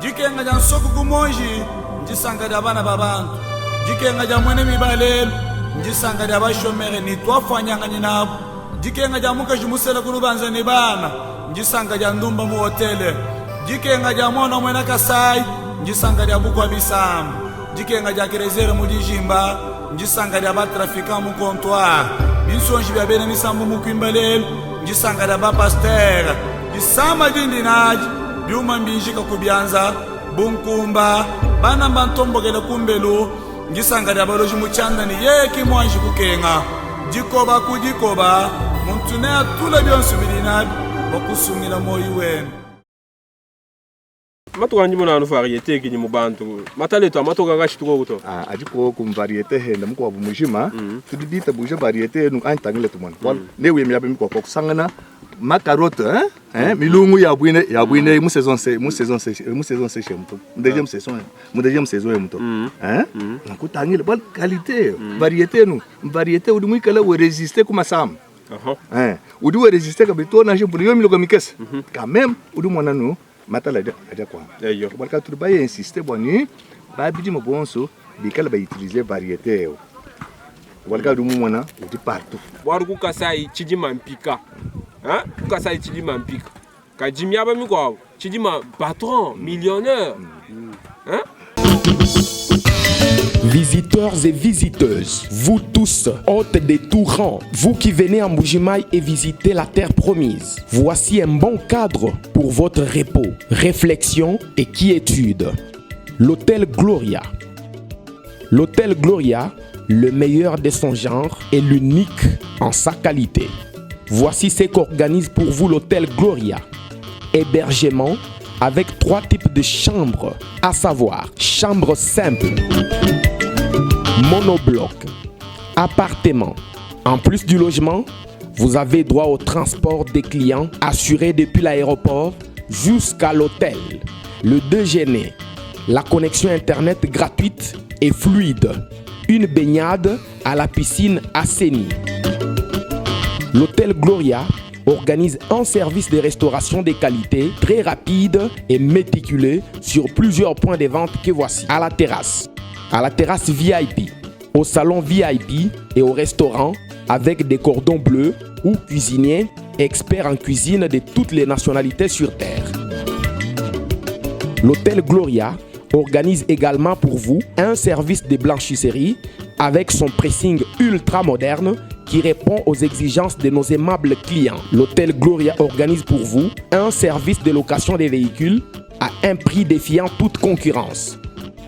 Dikenga dia nsoku ku muonji ndisanka dia bana ba bantu. Dikenga dia muena miba lelu ndisanka dia bashomere ne tuafuanyanganyi nabu. Dikenga dia mukaji musela ku lubanza ne bana ndisanka dia ndumba mu hotele. Dikenga dia muana wa muena Kasai ndisanka dia bukua bisamba. Dikenga dia Krezere mu dijimba ndisanka dia ba-trafiquants mu comptoir. Binsonji bia bena misambu mu kuimba lelu ndisanka dia ba-pastere. Disama dindi nadi, biuma mbinjika ku bianza bu nkumba, bana mbantombokele kumbelu, ndisanka dia baloji mu tshianda ne yeye ki muanji kukenga. Dikoba ku dikoba, muntu neatule bionso bidi nabi bua kusungila muoyo wende. Matuku andi mona anu variete kidi mu bantu mataletu a matoka kashitu koku to. Ah, adi koku variete henda mukuabu mujima mm. Tudi bitabuja variete enu anyi tangile tumona mm. Ne uye miaba mikuabu kwa kusangana makarote hein? Hein? Milungu ya bwine ya bwine mu saison mu saison mu saison sèche muto mu deuxième saison mu deuxième saison ya muto hein nakutangile bwa qualité variété enu variété udi muikale we résister ku masama hein udi we résister kabidi to nansha mvula yo miloka mikese quand même udi mona nu matala adi adi akuama Eyo. bwa ka tudi baye insister bwa ni babidima bonso bikale ba utiliser variété eu bwa ka udi mumona udi partout. Bualu ku Kasai tshidima mpika, hein? Ku Kasai tshidima mpika, kadi miaba mikuabu tshidima patron millionnaire, hein? Visiteurs et visiteuses, vous tous, hôtes de tout rang, vous qui venez en Mbujimayi et visitez la terre promise, voici un bon cadre pour votre repos, réflexion et quiétude. L'hôtel Gloria. L'hôtel Gloria, le meilleur de son genre et l'unique en sa qualité. Voici ce qu'organise pour vous l'hôtel Gloria. Hébergement avec 3 types de chambres, à savoir chambre simple, monobloc, appartement. En plus du logement, vous avez droit au transport des clients assuré depuis l'aéroport jusqu'à l'hôtel, le déjeuner, la connexion internet gratuite et fluide, une baignade à la piscine assainie. L'hôtel Gloria organise un service de restauration de qualité très rapide et méticuleux sur plusieurs points de vente que voici. À la terrasse, à la terrasse VIP, au salon VIP et au restaurant avec des cordons bleus ou cuisiniers experts en cuisine de toutes les nationalités sur Terre. L'hôtel Gloria organise également pour vous un service de blanchisserie avec son pressing ultra moderne qui répond aux exigences de nos aimables clients. L'hôtel Gloria organise pour vous un service de location des véhicules à un prix défiant toute concurrence.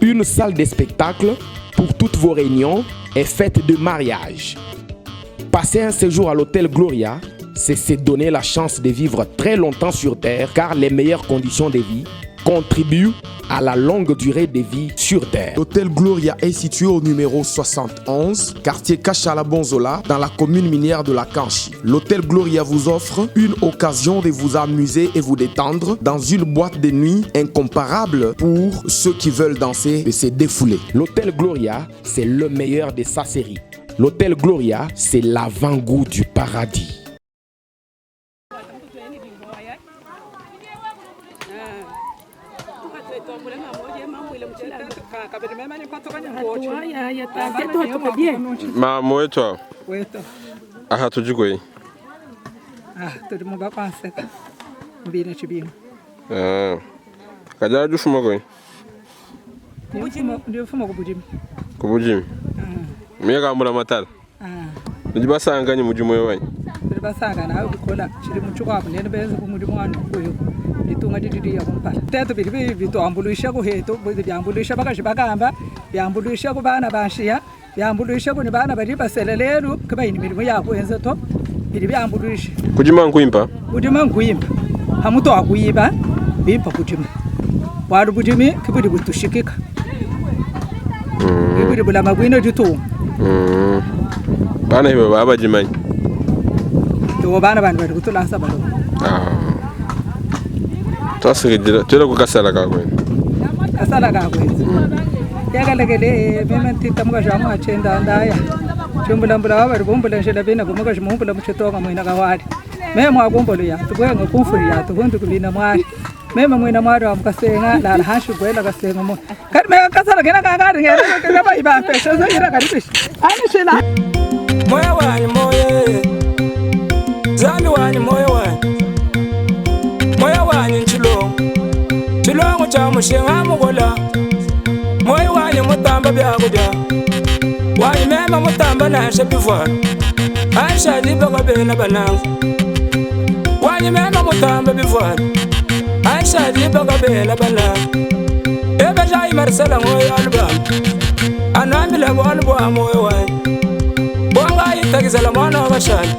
Une salle de spectacle pour toutes vos réunions et fêtes de mariage. Passer un séjour à l'hôtel Gloria, c'est se donner la chance de vivre très longtemps sur Terre, car les meilleures conditions de vie contribuent à la longue durée de vie sur Terre. L'hôtel Gloria est situé au numéro 71, quartier Kachala-Bonzola, dans la commune minière de la Kanchi. L'hôtel Gloria vous offre une occasion de vous amuser et vous détendre dans une boîte de nuit incomparable pour ceux qui veulent danser et se défouler. L'hôtel Gloria, c'est le meilleur de sa série. L'hôtel Gloria, c'est l'avant-goût du paradis. Mamu wetu awu. Wetu. Aha tudi kwenyi? Ah, tudi mu bakwanseka mubine tshibingu. Ah. Kadi adi ufuma kwenyi? Ndi ufuma ku budimi. Ku budimi? Ah. Miye kambula matala? Ah. Nudi basanka nyi mudimu eu anyi? Tudi basanka nawu bikola. Tshidimu tshikuabu nenu benze ku mudimu wa nunku eu. Ditunga didi diya kumpala. Tetu bidi bituambuluisha ku hetu, bidi biambuluisha bakaji bakamba, biambuluisha ku bana ba nshiya, biambuluisha ku ne bana badi basele lelu kabayi ne midimu ya kuenza to. Bidi biambuluisha. Kudima nkuimpa? Kudima nkuimpa. Pamutu wa kuiba, bimpa kudima. Bualu budimi ke budi butushikika. Ke budi bulama buine ditunga. Bana bebe baba badimanyi? Too, bana bandi badi kutulasa balonga. Ah. Tuasakidila, tuela ku kasala ka kuenza. Kasala ka kuenza. Yakalekele meme ntita mukaji wa muatshinda ndaya. Tshimbulambula wa badi bumbula njila bina bu mukaji mumbula mu tshitonga muina kawali. Meme mwakumbulu ya tubwenga kumfuli ya tubundu kubina mwali. Meme muina mwari wa mukasenga lala hanshi gwela kasenga mo. Kadi me kasala kena kakari ngera kaba iba pesha zira kadi pish. Ani shila. Moyo wanyi moye. Zambi wanyi moyo wanyi. Moyo wanyi nchilongo. Chilongo cha mushinga mugola. Moyo wanyi mutamba byakulya. Wanyi mema mutamba nashe bivwalo. Aisha libaka bena bananga. Wanyi mema mutamba bivwalo. Aisha libaka bena bananga. Ebe jai marsala ngoyo alubam. Anambile bwalu bwa moyo wanyi. Bonga yitakizela mwana wa bashali.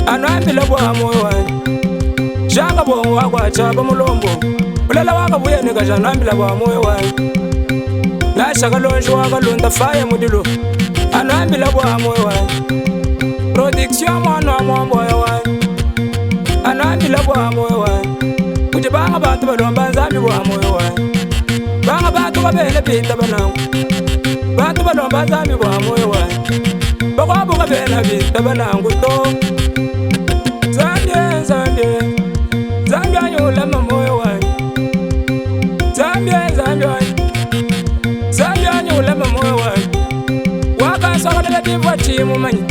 Anambile bwa moyo wanyi. Janga bongo wakwacha mulombo. Ulala wakabuya nika janambila bwa moyo wanyi. Nasha kalonji wakalunda faya mudilu. Anambila bwa moyo wanyi. Production mwana wa mwamboyo wanyi. Anambila bwa moyo wanyi. Kuti banga bantu balomba nzambi bwa moyo wanyi. Banga bantu kabene pita banangu. Bantu balomba nzambi bwa moyo wanyi. Bakwabo kabene pita banangu to. Zambia, Zambia. Zambia nyulama moyo wanyi. Zambia, Zambia. Zambia nyulama moyo wanyi. Wakasokolela bivwa chimu manyi.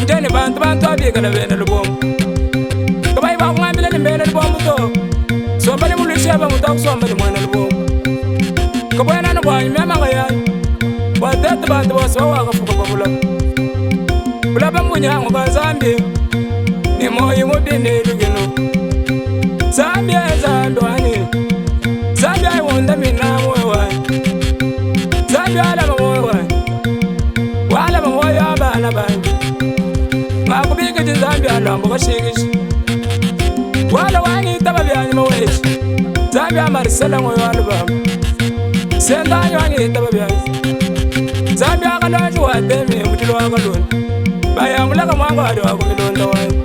Ndeni bantu bantu abikala bene lubombo. Kabayi bakungambile ni mbene lubombo to. Somba ni mulusha ba mutu akusomba ni mwene lubombo. Kabwena ni bwanyi myama ngayanyi. Watete bantu bose bawakafuka babula. Bulaba munyango ba Zambia. Ni moyo mubini lugino. Zambia, Zambia wani. Zambia iwunda mina moyo wanyi. Zambia alama moyo wanyi. Wala moyo abana banyi. Makubikiti Zambia lambo kashikishi. Wala wanyi taba byanyi maweshi. Zambia marisela moyo alubamba. Sendanyi wanyi taba byanyi. Zambia kalonji watemi mutilo wakalunda. Bayangulaka mwango wali wakumilonda wanyi.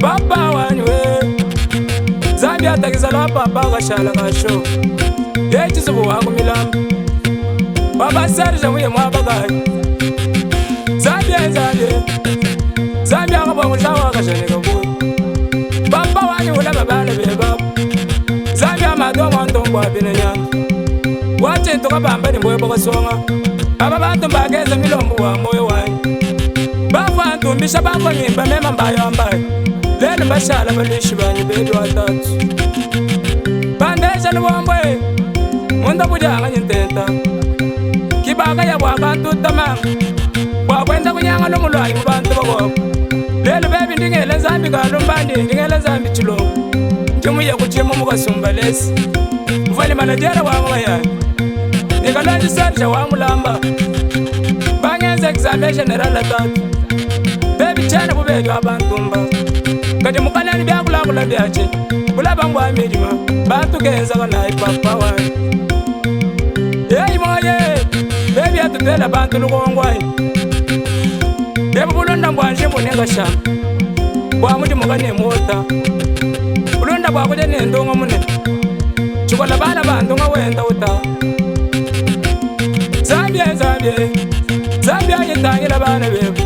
Papa wanyi we. Zambia takizala papa kashala kasho. Yechizubu wakumilamba. Baba Serge muye mwabakayi. Zambia, Zambia. Zambia kabongo shawa kashanika buyi. Papa wanyi ula babana be baba. Zambia madomo ntombo abine nyanga. Wachintu kabamba ni mbwe bakasonga. Aba bantu mbageza milombo wa moyo wanyi. Bava ntumbisha bava ngimba mema mbayo ambayo. Lelo bashala balishi banyi bedu watatu. Bandesha lubombo. Munda bujanga nyintenta. Kibaka ya bwakantu tamanga. Bwakwenda kunyanga lomulwayi mu bantu bakobo. Lelo bebi ndingele nzambi kalumbandi ndingele nzambi chilongo. Ndimuye kuchimo mukasumba lesi. Mvali manajera wangu mayani. Nikalonji Serge wa mulamba. Bangenze examen general atatu. Bebi chene bubedi wa bantumba. Kati mukanani byakulakula byache. Bulaba mbwa milima. Bantu kenza kanayi papa wanyi. Yeyi moye. Bebi atutela bantu lukongwayi. Bebu bulonda mbwanje munenga shamba. Bwa mudimu kane mota. Bulonda bwakulya nendonga mune. Chikola bana bandonga wenda uta. Zambia, Zambia. Zambia yitangira bana bebu.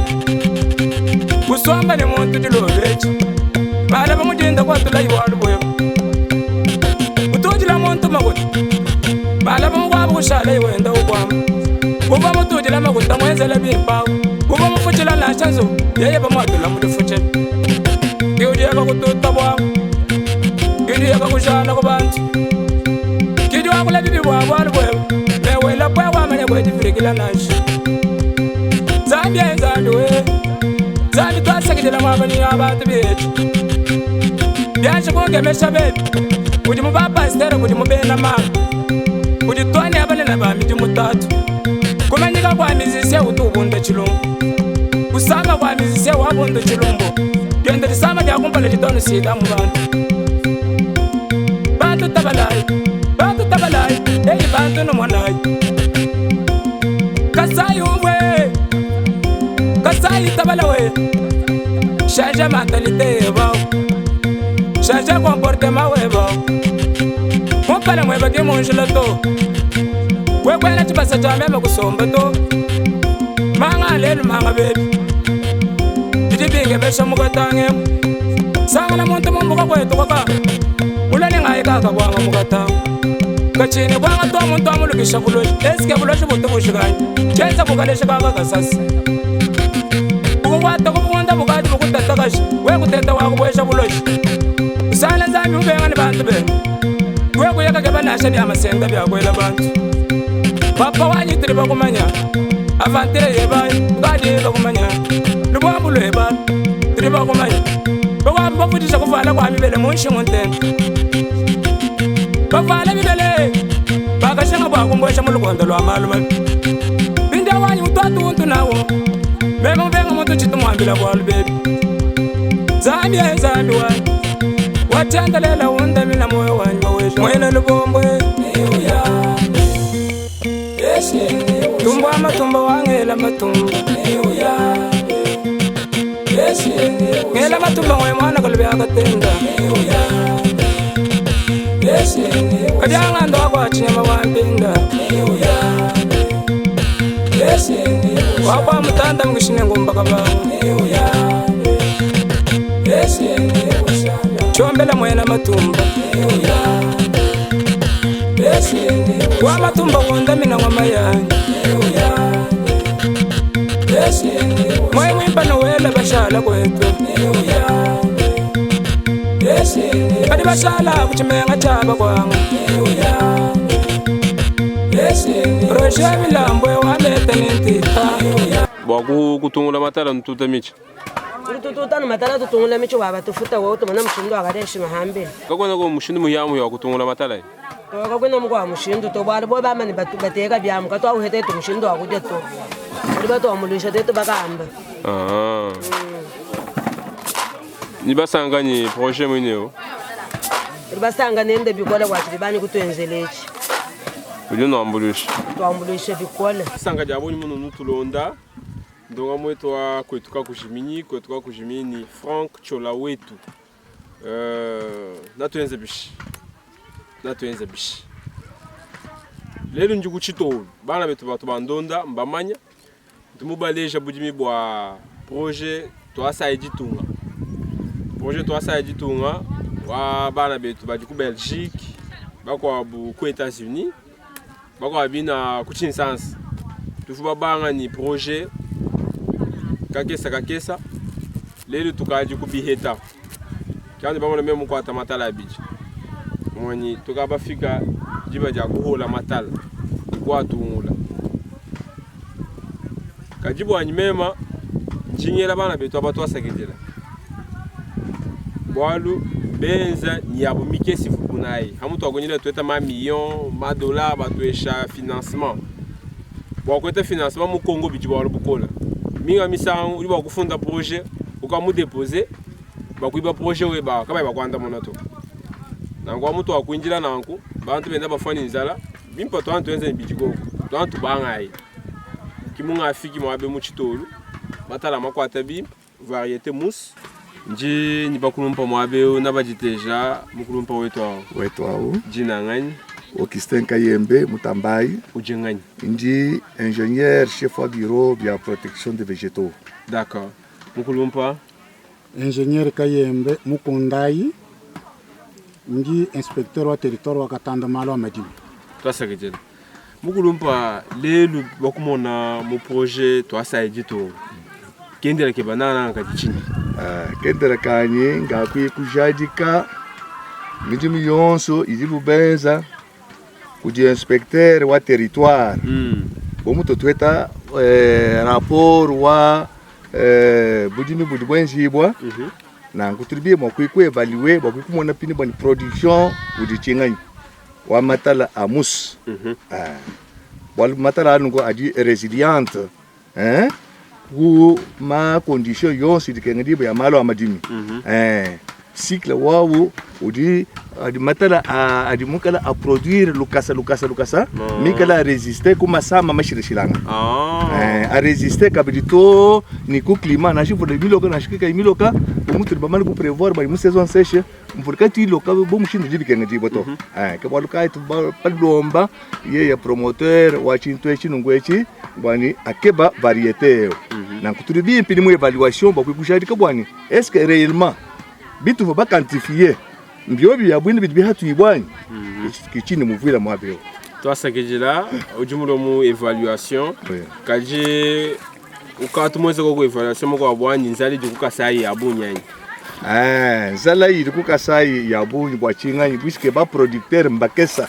Kusomba ni muntu dilobechi. Bana bamudinda kwatula iwalu bwebu. Utujila muntu makuta. Bana bamugwaba kushala iwenda ukwama. Uba mutujila makuta mwenzela bimpawu. Uba mufuchila nashanzo. Yeye bamwatula mudifuchela. Kiudiyeka kututa bwangu. Kiudiyeka kushala kubantu. Kidi wakula bibi bwa bwalu bwebu. Mewela bwe wamanya kwetifirikila nashi. Zambia, Zambia we. Zambi twasakidila mwabani abantu betu. Byaje kungemesha bebi. Udi mu bapasiteri udi mu bena mama. Udi twani abanene ba midimu tatu. Kumanyika kwa mizise utubunda chilumbu. Kusama kwa mizise wabunda chilumbu. Genda lisama lya kumpala litonu sida mu bantu. Bantu tabalayi. Bantu tabalayi. Eyi bantu nomonayi. Kasai umwe. Kasai tabala we. Change mentalité ba. Change comportement we ba. Kumpala mwe bagi munjila to. We kwena chibasa cha mema kusomba to. Manga lelu manga baby. Didi binge besha mukatange. Sangana muntu mumbuka kwetu kaka. Ulani ngai kaka bwanga mukata. Kachini bwanga twa muntu amulukisha buloji. Eske buloji butu bushikanyi. Chenza bukalesha kaka kasasi. Bukukwata kubukunda bukadi bukutata kashi. Wekuteta wakubwesha buloji. Usala nzambi ubenga ni bantu benu. Wekuyeka ke banasha bya masenga byakwela bantu. Papa wanyi tuli bakumanya. Avantire yebayi bukadi bakumanya. Lubwambu lweba tuli bakumanya. Bakwambu bafutisha kuvala kwa mibele munshingu ntende. Bavala mibele bakashenga bwakumbwesha mu lukondo lwa malu mabi. Bindia wanyi utwatu untu nawo. Meme mubenga muntu chitumwambila bwalu bebi. Zambi ye zambi wanyi. Wachendelela undamina moyo wanyi wawesha. Mwene lubombwe. Tumbo amatumbo wangela matumbo. Ngela matumbo ngwe mwana kulubyakatenda. Kadyanga ndo wakwachinyama wampinda. Wakwa mutanda mukishine ngumba kabangu. Chombela mwena matumba. Wa matumba wondamina ngoma yange. Mwe mwimba nowela bashala kwetu. Bali bashala kuchimenga chaba kwanga. Roger Milambwe walete nintita. Bwa kutungula matala ntuta michi. Tututana matala tutungula michi waba tufuta wo tumana mushindu akadeshi mahambe. Kakona ko mushindu muyamu ya kutungula matala. Kakona mukwa mushindu to bwala bo bamani bateka byamu katwa uhete tu mushindu akuje to. Uri bato amulisha tetu bakamba. Ah. Ni basanga ni projet muneo. Uri basanga nende bikola kwa tibani kutwenzelechi. Uri no ambulisha. Twambulisha bikola. Sanga jaboni muno nutulonda. Ndonga mwetu wa kwetuka kujimini, kwetuka kujimini Frank Chola wetu. Natuenze bishi. Natuenze bishi. Lelo njuku chitolu, bana betu batu bandonda mbamanya. Tumubaleja budimi bwa projet twasa editunga. Projet twasa editunga wa bana betu badi ku Belgique, bakwa bu ku États-Unis, bakwa bina ku Kinshasa. Tufuba banga ni projet kakesa kakesa lelo tukaji kubiheta kandi bamwe meme kwata matala abiji mwenye tukabafika jiba ja kuhola matala kwatungula kajibu anyimema nchinyela bana betu abatwasakidila bwalu benza nyabo mikesi fukunayi hamutu agonyela tweta ma million ma dollar batwesha financement bwakweta financement mu Congo biji bwalu bukola minga misango uri bakufunda projet ukamudepose bakuiba projet we ba kaba bakwanda monato nangu amutu akwinjira nanku bantu benda bafani nzala bimpa twantu enze bijikoko twantu bangayi kimunga afiki mwabe mu chitolu batala makwata bimpa variété mousse nji ni bakulumpa mwabe nabajiteja mukulumpa wetu awo wetu awo jina ngani Augustin Kayembe Mutambayi ujengani ndi ingénieur chef wa bureau bya protection des végétaux. D'accord. Mukulumpa ingénieur Kayembe Mukundayi ndi inspecteur wa territoire wa Katanda malo wa Madimi. Twasakejela. Mukulumpa lelu bakumona mu projet twasaidito. Kendela ke banana katichini. Kendela kanye ngakwi kujadika midimu yonso idi bubenza kudi inspecteur wa territoire. Bomuto tweta rapport wa budimi budi bwenzibwa nangu tulibie mwa kwi kuevaluer bwa kumona pini bwa production budi chinganyi wa matala amus. Bwa matala anungo adi résiliente hein ku ma condition yonso dikengedi ya malo amadimi. Cycle wawu udi adi matala adi mukala a produire lukasa lukasa lukasa mikala résister kuma sama mashirishilanga. A résister kabidi to ni ku climat na shifu de miloka na shikika miloka umutu ba malu ku prévoir ba mu saison sèche mvulka ti loka bo mushindu dibikenge diboto. Ke baluka itu palomba ye ya promoteur wa chintu chinungu echi bwani akeba variété na kuturi bien pini mu évaluation ba kushadika bwani est-ce que réellement bitu va quantifier Mbiobi bia bwine bidi bihatuibua anyi? Ke tshindi muvuila muaba eu. Tuasakidila, udi mulue mu evaluation kadi ukatu muenze koku evaluation mukuabu anyi nzala idi ku Kasai ya bungi anyi? Eh, nzala idi ku Kasai ya bungi bua tshinganyi puisque ba producteur mbakesa.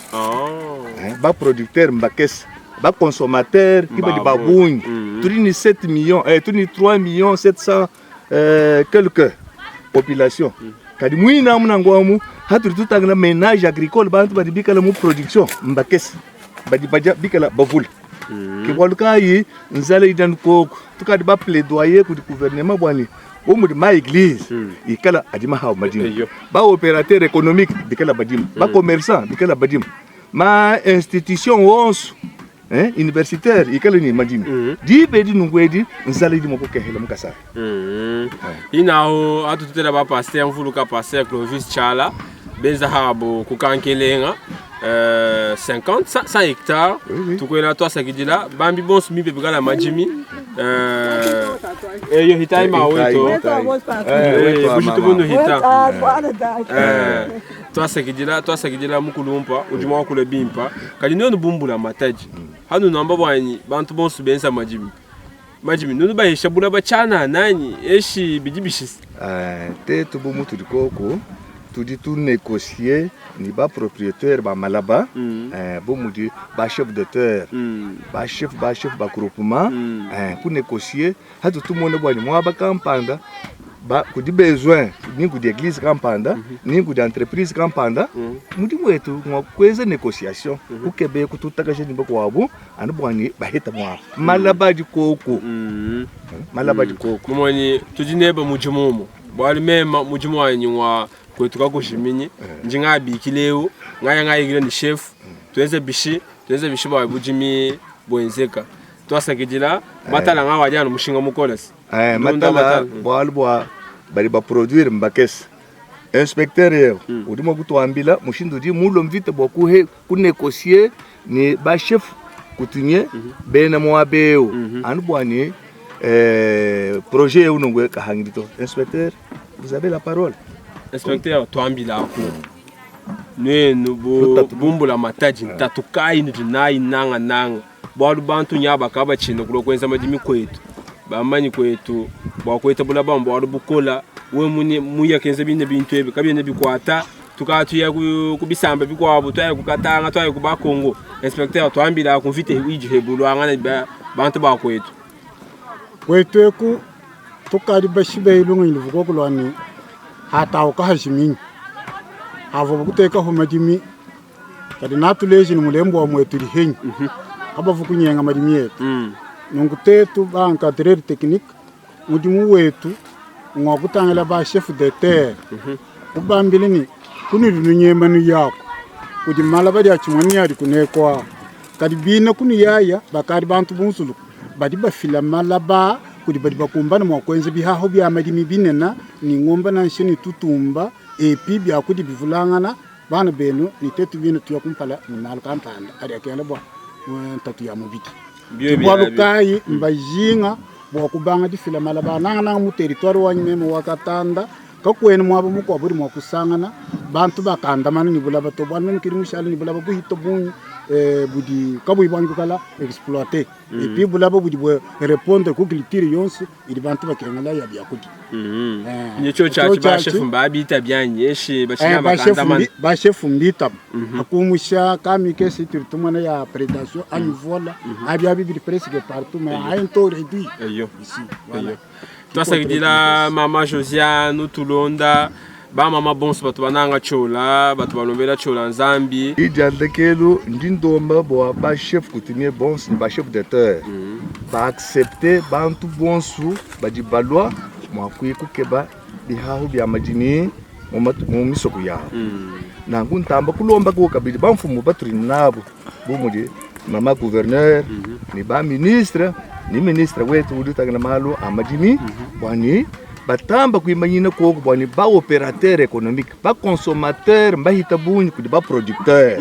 Eh, ba producteur mbakesa. Ba consommateur ki badi ba bungi. Tudi ni 7 millions, eh, tudi ni 3 millions 700 eh, quelque population. Kadi muine amu nangu amu hatudi tutangila menage agricole bantu badi bikala mu production mbakese badi badia bikala bavule. Ke bualu kayi nzala idi anu koku tukadi ba plaidoyer kudi gouvernement bua ne bu mudi ma eglise ikala adima hawu madima ba opérateur économique bikala badima ba commerçant bikala badima ma institution wonso eh, universitaire ikale ne madimi diba edi nunku edi nzala idi mua kukehela mu Kasai. Inaho atututela ba pasteur mvuluka pasteur Clovis Tshala benza habo ku Kankelenga 50 100 hectares tukwela twasakidila bambi bonso mimpe bikala madimi eyo hitai maweto bujitu bunu hita twasakidila twasakidila mukulumpa udi mwakula bimpa kadi nuenu bumbula matadi hanu namba bwanyi bantu bonso benza madimi madimi nunu bahesha bulaba tshianana nanyi eshi bidi bishisa Tetu bu mutudi koku tudi tu négocier ni ba propriétaire ba malaba bu mudi ba chef de terre ba chef ba chef ba groupement ku négocier hatu tumona bwanyi muaba kampanda ba kudi besoin ni kudi eglise kampanda ni kudi entreprise kampanda mudimu wetu ngwa kuenza négociation kukebe kututakaja ni bakuabu anu bwanyi baheta muaba malaba adi koku malaba adi koku mumonyi tudi neba mudimu umu bualu mema mudimu wanyi wa kwetu kakujiminyi ndi ngabikileu ngaya ngayikila ni chef tuenze bishi tuenze bishi bwa budimi bwenzeka twasakidila matala nga wadi anu mushinga mukolesi matala bualu bua badi baproduire mbakese inspecteur yeo udi mua kutuambila mushindu udi mulue mvita bua kuhe kunégocier ni ba chef coutumier bena muaba eu anu bua ni projet eu nungu kahangidi to. Inspecteur, vous avez la parole. Inspecteur, tuambilaku nuenu bumbula matadi ntatu kayi nudi nayi nanga nanga bualu bantu nyaba kabatshina kulua kuenza madimi kwetu bamanyi kwetu bua kueta bulaba bualu bukola we mune muya kenza bine bintu ebi kabiene bikwata tukatuya ku bisamba bikuabu twaya kukatanga twaya ku bakongo. Inspecteur, tuambila ku mvita iji hebulwangana bantu ba kwetu kwetu eku tukadi bashibe ilungu ilivuko kulwani hatawo kahajiminyi avo bakutekaho madimi kadi natuleji ni mulembo wa mwetu lihenyi abavu kunyenga madimi yetu nungu tetu ba encadreur technique mudimu wetu ngwa kutangila ba chef de terre kubambile ni kuni lunyemanu yako kudi malaba dia chimwani ali kunekwa kadi bina kuni yaya bakari bantu bunsulu badi bafila malaba kudi badi bakumbana mwa kwenza bihaho bya madimi binena ni ngomba na nshini tutumba epi bya kudi bivulangana bana benu ni tetu binu tuya kumpala ni malu kampanda adi akela bwa ntatu ya mubidi bwalu kayi mbajinga bwa kubanga difila malaba nanga nanga mu territoire wanyi meme wakatanda kakwene mwabo mukwabo uri mwakusangana bantu bakandamana ni bulaba to bwana meme kiri mushali ni bulaba buhito bunyi budi kabuyi bwanyi kukala exploiter et puis bulaba budi bwe répondre ku culture yonso ili bantu bakengela ya byakudi nicho chachi ba chef mbabita byanyi eshi bashina bakandamana ba chef mbita akumusha kami kesi turitumana ya prédation anyi vola abya bibiri presque partout mais à un taux réduit ici voilà. Twasakidila mama Josiane tulonda ba mama bonso bato bananga tchola bato balombela tchola nzambi idiandekelu ndi ndomba bua ba chef coutumier bonso ni ba chef de terre ba accepter bantu bonso badi balwa mua kukeba bihahu bya madimi mu misoko yabo nangu ntamba kulomba ko kabidi bamfumu baturi nabo bu mudi mama gouverneur ni ba ministre ni ministre wetu udi utangila malu a madimi bua ni Batamba kuimanyina koku bua ne ba opérateur économique, ba consommateur mbahita bungi kudi ba producteur.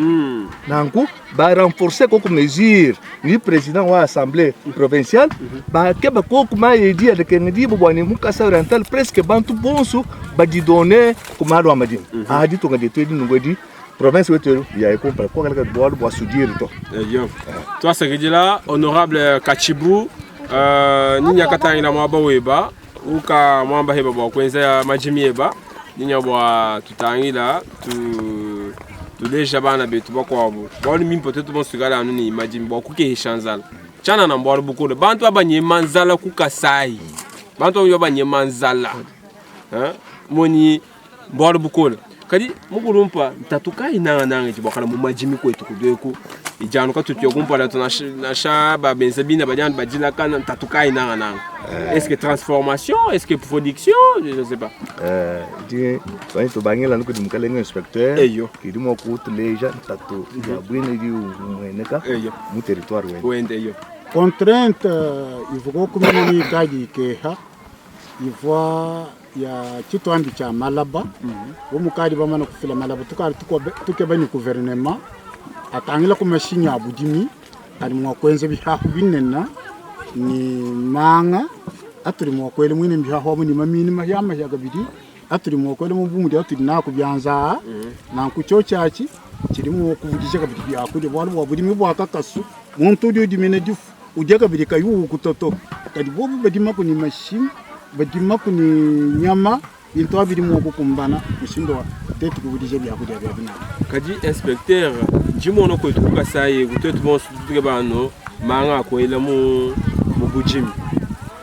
Nanku ba renforcer koku mesure ni président wa assemblée provinciale bakeba koku mayedi alekenga dibo bua ne mu Kasai Oriental presque bantu bonso badidone ku malu a madimi. Ditunga dietu edi nungu edi province wetu elu yaye kumpala kuakaleka bualu bua sudire to. Eyo. Twasakidila honorable Katshibu, nini akatangila muaba weba uka muamba heba bua kuenza madimi eba ninya bua tutangila tu tuleja bana betu bakuabu bualu mimpe tuetu bonso tuikale anu ne madimi bua kukehesha nzala tshianana mbualu bukole bantu abanyema nzala ku Kasai bantu aba banyema nzala moni mbualu bukole kadi mukulumpa ntatu kayi nangananga idi buakala mu madimi kwetu kudueku idi anu katutuya kumpala nasha babenza bina badi anu badilakana ntatu kayi nangananga est-ce que transformation est-ce que production je ne sais pas. Di twani tubangila anu kudi mukalenge inspecteur Eyo. idi mua kutuleja ntatu ya bwina idi umueneka Eyo. mu territoire wende. Wende eyo. Contrainte ivua kumena ni ikadi ikeha ivua ya chitwambi cha malaba bomukadi bamana kufila malaba tukali tukeba ni gouvernement atangila ku mashinyi a budimi ali mwa kwenza bihahu binena ni manga atuli mwa kwele mwine bihahu amu ni mamini mahya mahya gabidi atuli mwa kwele mu bumudi atuli naku byanza nanku cho chachi kiri mu kuvudisha kabidi byakulya bwalu bwa bulimi bwa kakasu muntu udi udimene difu udya kabidi kayuwu kutoto kadi bobu badimaku ni mashini badimaku ni nyama bintu abiri mu kukumbana mushindo wa tetu kuvudisha byakulya bya binaka. Kadi inspecteur ndimono kwetu ku Kasai kutetu bonso tutuke bano manga akwela mu budimi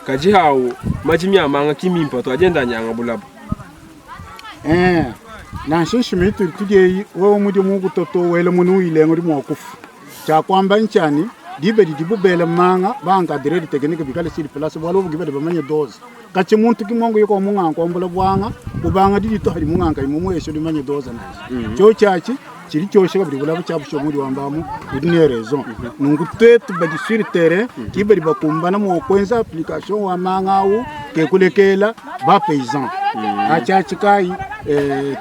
kadi hawu madimi a manga kimimpa to agenda nyanga bulabo. Nansha mitu tudieyi wewe mudi mu kutoto wele munu ilengo di mwakufu cha kwamba nchani dibe di bubele manga banga direct technique bikale sili place bwalo bugibele bamanye dose kachi muntu kimongo yuko munga kwambula bwanga kubanga didi to hari munga imumu esho limanye dose nashi cyo cyachi kiri cyoshe kabiri bulabo cyabusho muri wambamu udine raison nungu tetu badi sur terrain kibali bakumbana mu kwenza application wa manga au kekulekela ba paysan achachi kai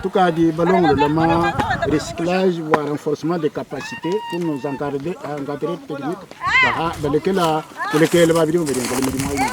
tukadi balongo lama recyclage voire renforcement des capacités pour nous encadrer encadrer technique baha balekela kulekela babiri mu birengo muri mwa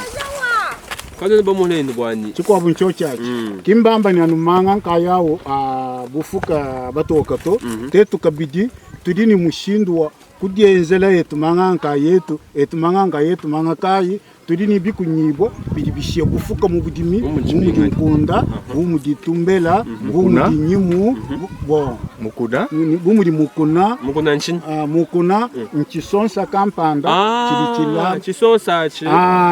Kwanza bamone ni bwani chikwabu ncho chachi kimbamba ni anumanga nkayawo a bufuka batoka to tetu kabidi tudi ni mushindu wa kudienzela yetu manga nkayetu etu manga nkayetu manga kayi tudi ni bikunyibwa bidi bishia bufuka mu budimi Mu mu nkunda mu ditumbela mu dinyimu bon Mukuna bu mudi mukuna mukuna nchini mukuna nchisonsa kampanda chili chila chisonsa chi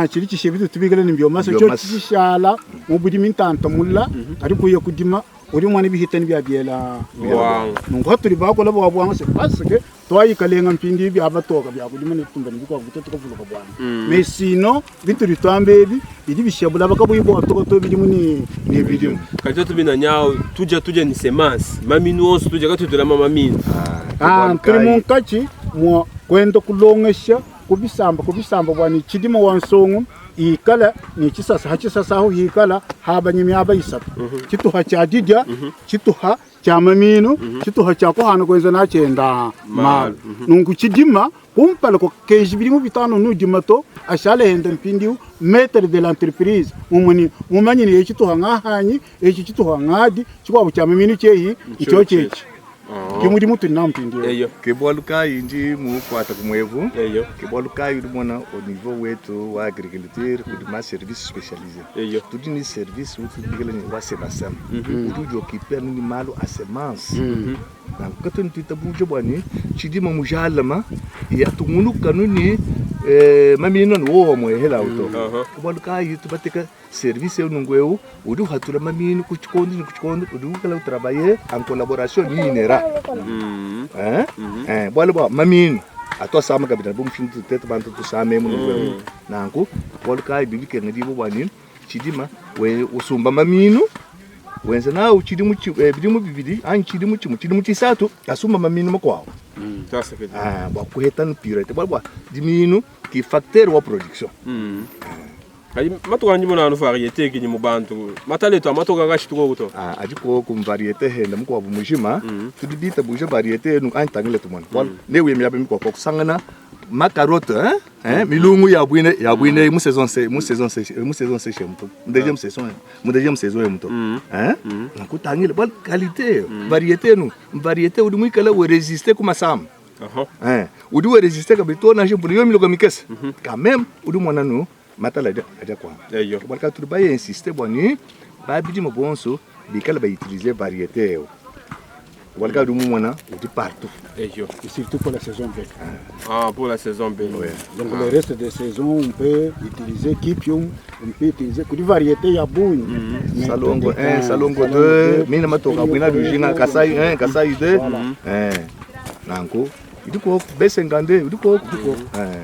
chili chishe bitu tubigele ni byomasa cyo Byomasa. chishala mu budimi ntanta mulla ari kuye kudima uri mwana bihitani bya byela Bwanga. nungu haturi bakola bwa bwanga c'est parce que twayikalenga mpindi bya batoka bya kudima ne tumba ni bikwa kuto tukavuluka bwanga mais sinon bitu bitwambe ebi bidi bishabula bakabuyi bwa toka to bidi muni ni bidimu kati tubina nyao tuja tuja ni semence maminu onso tuja katutula mama minu turi munkachi mwa kwenda kulongesha kubisamba kubisamba bwa ni chidima wa nsongo ikala ni chisasa hachisasa aho hikala habanye myaba isatu chituha cha didya chituha cha maminu chituha cha kuhana kwenza nachenda malu nungu chidima kumpala ko keji biri mu bitano nudima to ashale henda mpindiu maître de l'entreprise mumuni mumanyi ni echituha ngahanyi echi chituha ngadi chikwabu cha maminu cheyi icho chechi kimudi mutu na mpindiu eyo Kibwalu kayi ndi mukwata kumwevu eyo kibwalu kayi udi mona au niveau wetu wa agriculture kudi ma service spécialisé eyo tudi ni service utubikela ni wa senasem udi udi occupé ni malu a semence nanku katoni tuitabuja bwani chidima mujalama ya tungunu kanu ni mamino ni wowa mwehela uto kibwalu kayi tubateka service eu nungu eu udi uhatula mamino kuchikondo ni kuchikondo udi ukala utravailler en collaboration ni INERA. Hein? Bwalu bwa mamino atwa sama kabita bu mushindu tete bantu tusame mu nungu eu nanku bwalu kayi bibike ngadibo bwani chidima we usumba mamino wenza nawo chidimu bidimu bibidi anyi chidimu chimu chidimu chisatu asumba mamino makwawo bwa kuheta no purete bwa bwa dimino ki facteur wa production. Kadi matuku andi mona anu variete kidi mu bantu. Matala etu a matoka kashi tukoku to. Ah, adi koku variete henda mukuabu mujima. Tudi bitabuja variete enu anyi tangile tumona. Bualu ne uye miaba mikuabu kusangana makarote hein? Hein? Milungu ya bwine ya bwine mu saison se mu saison se mu saison sèche muto. Mu deuxième saison mu deuxième saison muto. Hein? Nakutangile bualu qualité variete enu variete udi muikale we résister ku masama. Hein? Udi we résister kabidi to nansha mvula yo miloka mikese. Quand même udi mona nu matala adi adi akuama. Eyo. Bualu ka tudi baye insister bua ni ba bidima bonso bikale ba utiliser variété eu. Bualu ka udi mumona udi partout. Eyo. Et surtout pour la saison B. Ah, pour la saison B. Ouais. Donc le reste des saisons, on peut utiliser Kipium, on peut utiliser des variétés ya bungi. Mais Salongo tout 1, dépend. Salongo 2, deux, mina matoka bwina dujinga Kasai 1, Kasai 2. Eh. Nanku udi ko B52 udi ko eh.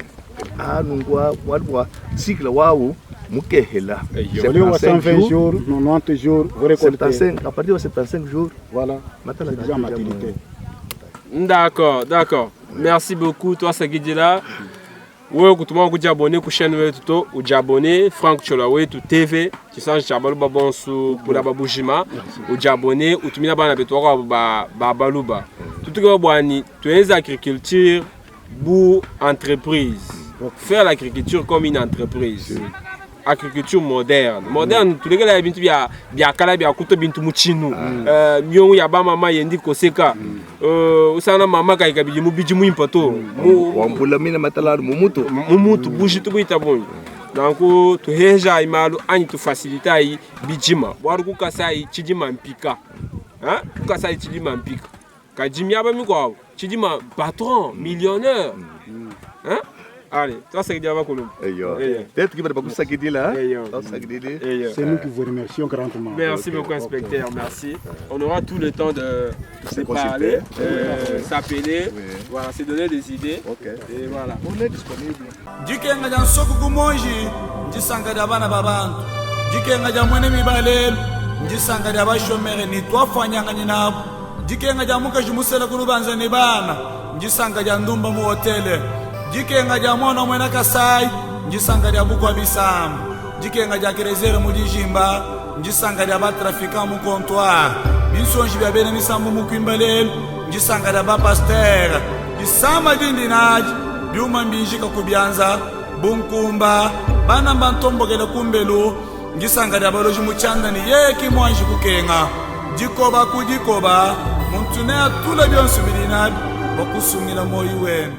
Ah nungwa walwa cycle wawu mukehela. Eyo. Au lieu de 120 jours, 90 jours, vous récoltez. 75 à partir de 75 jours Voilà, matala c'est déjà maturité. D'accord, d'accord. Merci beaucoup toi Sagidila. Wewe kutuma kujiabone ku chaîne wetu to ujiabone Frank Chola wetu TV chisanji cha baluba bonsu pula babujima ujiabone utumina bana betu wako ba, ba baluba tutuke bwani tuenze agriculture bu entreprise faire l'agriculture comme une entreprise agriculture moderne moderne tulekela bintu bya bya kala bya kuto bintu muchinu uh, miongo ya bamama yendi koseka uh, usana mama kaika bidi mubidi muimpa to Mu- wambula mina matala mumutu. mumutu bujitu buita bungi nanku tuheja imalu anyi tufasilitayi bijima bwalu kukasayi chidima mpika Hein? kukasayi chidima mpika kajimi aba mikwabo chidima patron millionnaire Hein? Allez, toi c'est diaba kolumba Eyo. Eyo. Peut-être que bakusakidila. Eyo. Bakusakidila. Eyo. C'est nous qui vous remercions grandement. Merci beaucoup, inspecteur. Merci. On aura tout le temps de se consulter. parler, s'appeler, Oui. voilà, se donner des idées. OK. Et voilà. On est disponible. Dikenga dia nsoku kumonji ndisanka dia bana ba bantu dikenga dia mwene mibalelu ndisanka dia bashomere ni twafwanyanganyi nabo dikenga dia mukaji musela ku lubanza ni bana ndisanka dia ndumba mu hotele dikenga dia mwana mwena kasai ndisanka dia bukwa bisamba dikenga dia kerezere mu dijimba ndisanka dia batrafikan mu comptoir binsonji bia bena misambu mu kwimba lelu ndisanka dia bapastere disamba dindi nadi byuma mbinjika kubyanza bunkumba bana bantombokele kumbelu ngisanga dia baloji mutshandani yeki mwanji kukenga dikoba ku dikoba muntu ne atula bionso bidi nabi bakusungila moyi wenu.